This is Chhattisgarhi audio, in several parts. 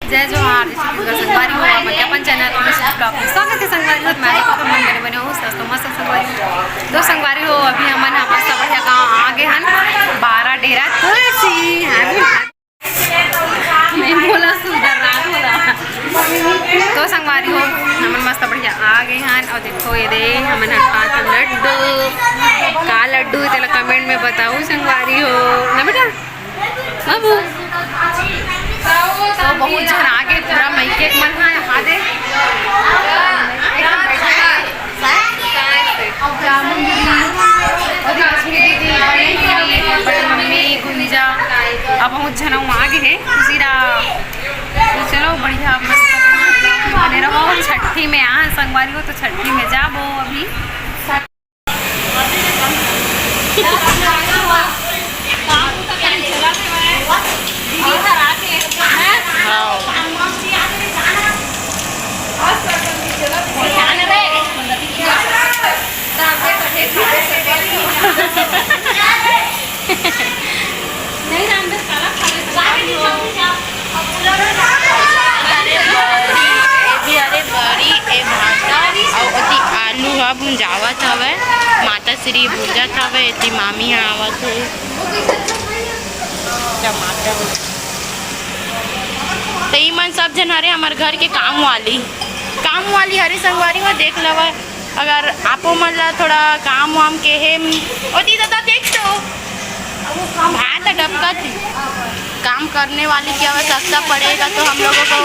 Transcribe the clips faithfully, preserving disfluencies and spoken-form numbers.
जय जोहार, जय छत्तीसगढ़ संगवारी हो, आप मन के अपन चैनल अनुश्री ब्लॉग में स्वागत है। संगवारी हो, मैं तो मन बने बने हो, स्वस्थ हो, मस्त हो संगवारी हो। तो संगवारी हो, अभी हमन ह मस्त बढ़िया गाँव आ गे हन, बारा डेरा तुलसी। मैं बोला सुंदर रात बोला। तो संगवारी हो, हमन मस्त बढ़िया आ गे हन। और देखो ये दे, हमन ह खात हन लड्डू। का लड्डू हे तेला कमेंट में बताओ संगवारी हो ना बेटा। बाबू, तो बहुत झन आ गे, पूरा मइके मन ह यहाँ दे। और लक्ष्मी दीदी, और बड़ी मम्मी, गुंजा, अब बहुत झन आ गे हे। तो चलो बढ़िया, मस्त बने रहो। छठी में आ संगवारी हो तो छठी में जाबो अभी। अरे बरी, ए भी अरे बरी, ए भाटा, अउ ओती आलू ह भुंजावत हवय, माता श्री भुंजत हवय, एती मामी ह आवत हे। टमाटर। त ई मन सब झन हरे हमर घर के काम वाली, काम वाली हरे संगवारी हो, देख लवा। अगर आपो मन ला थोड़ा काम वाम के हे, ओती दादा देख तो, भात डबकत हे। काम करने वाली की आवश्यकता पड़ेगा तो हम लोगों को,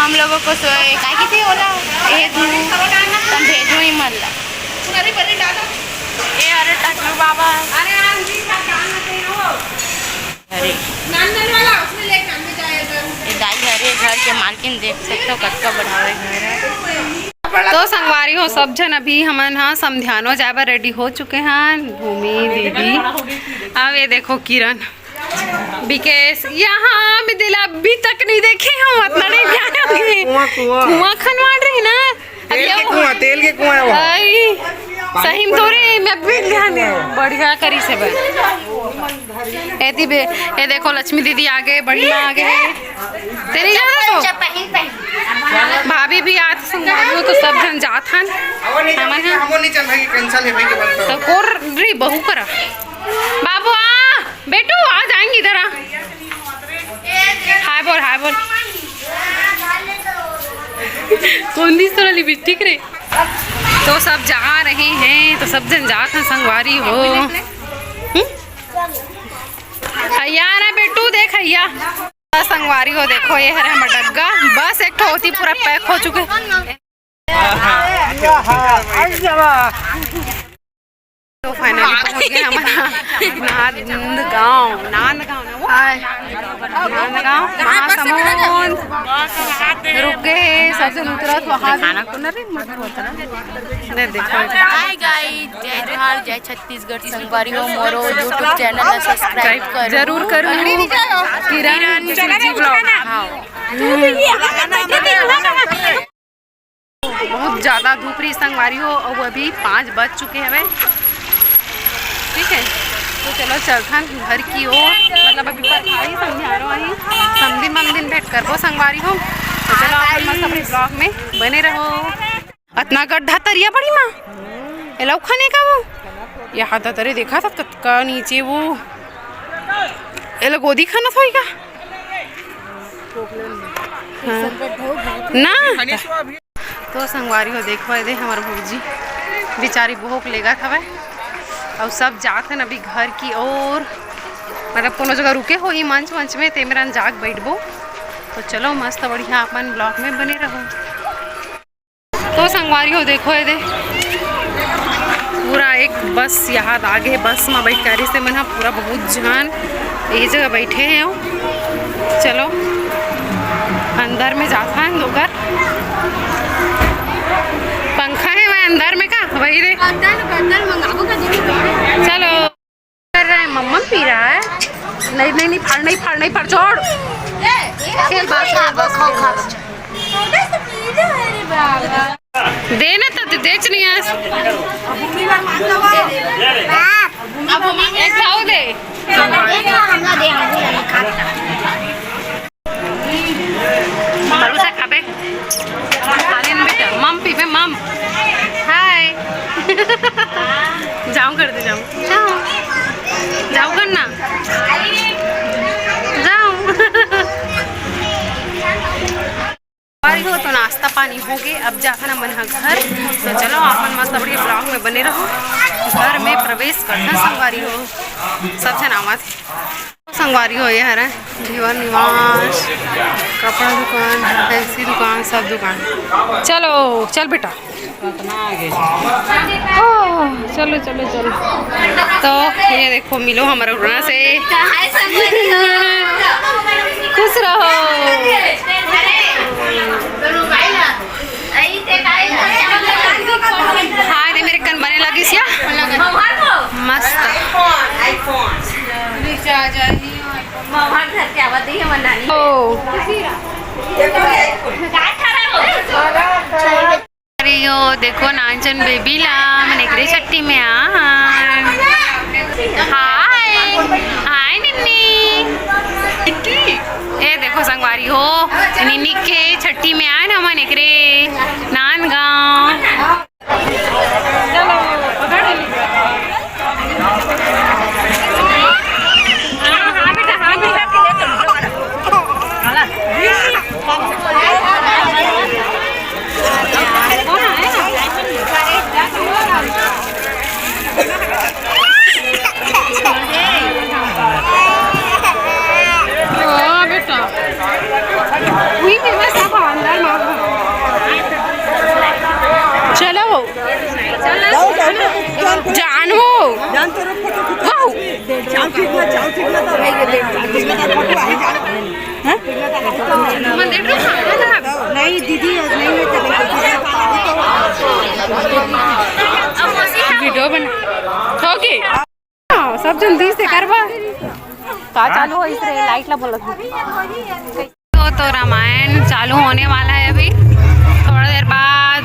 हम लोगों को सोए, काय किथे ओला, ए दू, तम भेजो ही मन ला। ए अरे टकलू बाबा। अरे, अरे। ये दाई हरे घर के मालकिन, देख सकते हो कतका बढ़ावे घर है। तो संगवारी हो, सब झन अभी हमन ह समधियानो जाए बर रेडी हो चुके हन। भूमि दीदी, अब ये देखो किरण, विकेश, यहाँ में दिला अभी तक नहीं देखे हम, अतना नहीं ध्यान रखे। कुआं, कुआं। कुआं खनवाड़ रही ना। अब तेल ये के कुआं, तेल के कुआं है वो। आई, सही में तोरे, मैं भी ध्यान दे। बढ़िया करी से बे। एती बे, ये देखो लक्ष्मी दीदी आ गे, बड़ी माँ आ गे हे। तेरी जाना तो? भाभी भी आत संगवारी हो तो सब झन जात हन। हमन ह। हमो नहीं चल भाई, कैंसिल है भाई के बनता। तो कोर री बहू करा। बाबू आ, बेटू आ जाएंगे इधर आ। हाय बोल, हाय बोल। कौन दिस तोला लिपस्टिक रे? तो सब जा रहे हैं, तो सब झन जात हैं संगवारी हो। हम्म? हैया ना बेटू, देख हैया। संगवारी हो, देखो ये हरे हमर डग्गा, बस एक ठो ओती पूरा पैक हो चुके। तो फाइनली पहुंच गए हमारा नांदगांव, नांदगांव ना वो? नांदगांव, महासमुंद। रुक गए, सब जन उतरत वहाँ। खाना को ना रे, मत होता ना। नहीं देखो। हाय गाइस, जय जोहार, जय छत्तीसगढ़। संगवारी हो, मोरो YouTube चैनल ला सब्सक्राइब करो। जरूर करो। किरण जी ब्लॉग। हाँ। बहुत ज्यादा धूप रही संगवारी हो, और वो अभी पाँच बज चुके हवे। ठीक है, तो चलो चलथन घर की ओर, मतलब अभी परघाई समधियानो आही, समधी मंदिर भेंट करबो संगवारी हो। तो चलो आप मन मस्त अपने ब्लॉग में बने रहो। अतना गड्ढा तरिया बड़ी माँ, एला उखाने का वो, यहाँ तो तरे देखा था कतका नीचे वो, एला गोदी खाना थोड़ी का। हाँ। ना। तो संगवारी हो, देखो, ये दे हमर भौजी, बेचारी भूख लेगत हवय, अउ सब जात हन अभी घर की ओर, मतलब कोनो जगह रुके होही मंच वंच में, ते मेरन जाके बैठबो। तो चलो, मस्त बढ़िया अपन ब्लॉग में बने रहो। तो संगवारी हो, देखो ये दे, पूरा एक बस यहाँ आगे, बस में बैठ के से मन ह पूरा बहुत झन ये जगह बैठे हैं। चलो अंदर में जाता है, ओकर पंखा है वह अंदर में का, वही दे। अंदर, अंदर मंगाबो का जरूर। चलो। कर रहा है, मम्मा पी रहा है। नहीं, नहीं, नहीं, फाड़, नहीं फाड़, नहीं फाड़, छोड़। खेल बात कर, बस खाओ, खा लो। देना तो तू देच नहीं है। अब हमें खाओ दे। हम लोग दे, हम लोग खा। जाऊं कर दे, जाऊं, जाऊं, जाऊं करना, जाऊं। संगवारी हो, तो नाश्ता पानी हो गए, अब जाथन हमन ह घर। तो चलो, आप मन मस्त बढ़िया vlog में बने रहो। घर में प्रवेश करना संगवारी हो, सब झन आवत हे। संगवारी हो, ये हरे धीवर निवास, कपड़ा दुकान, फैंसी दुकान, सब दुकान। चलो, चल बेटा। ओह, चलो, चलो, चलो। तो ये देखो, मिलो हमारे उड़ना से। खुश रहो। हाँ, ये मेरे कन बने लगी सिया। मस्त। ओ। अरे यो, देखो नानचन बेबी ला, मन एकरे छट्टी में आ। हाय, हाय निन्नी। ए देखो संगवारी हो, निन्नी के छट्टी में आए ना मन एकरे नांदगांव। हाँ, बेटा। उही में मैं सब अंदर मार। चलो। जान वो। जान तो रुक, फोटो खींच। वाओ। चाव ठीक ना, चाव ठीक ना तो भाई, ये देख, इसमें तो फोटो आ ही जाना। हाँ? नहीं, दीदी, नहीं, नहीं, तो वीडियो बना। ओके। हाँ, सब जल्दी से करवा। का चालू हो इस रे, लाइट ला बोलत हूँ। तो, तो रामायण चालू होने वाला है अभी थोड़ा देर बाद।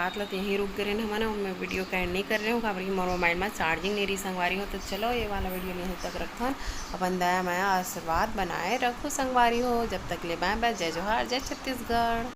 बात ला तो यहीं रुक गे रहेन हमन, अब मैं वीडियो का एंड नहीं कर रही हूँ, काबर कि मोर मोबाइल में चार्जिंग नहीं रही संगवारी हो। तो चलो, ये वाला वीडियो यहीं तक रखथन। अपन दया मया आशीर्वाद बनाए रखो संगवारी हो। जब तक ले बाय बाय, जय जोहार, जय छत्तीसगढ़।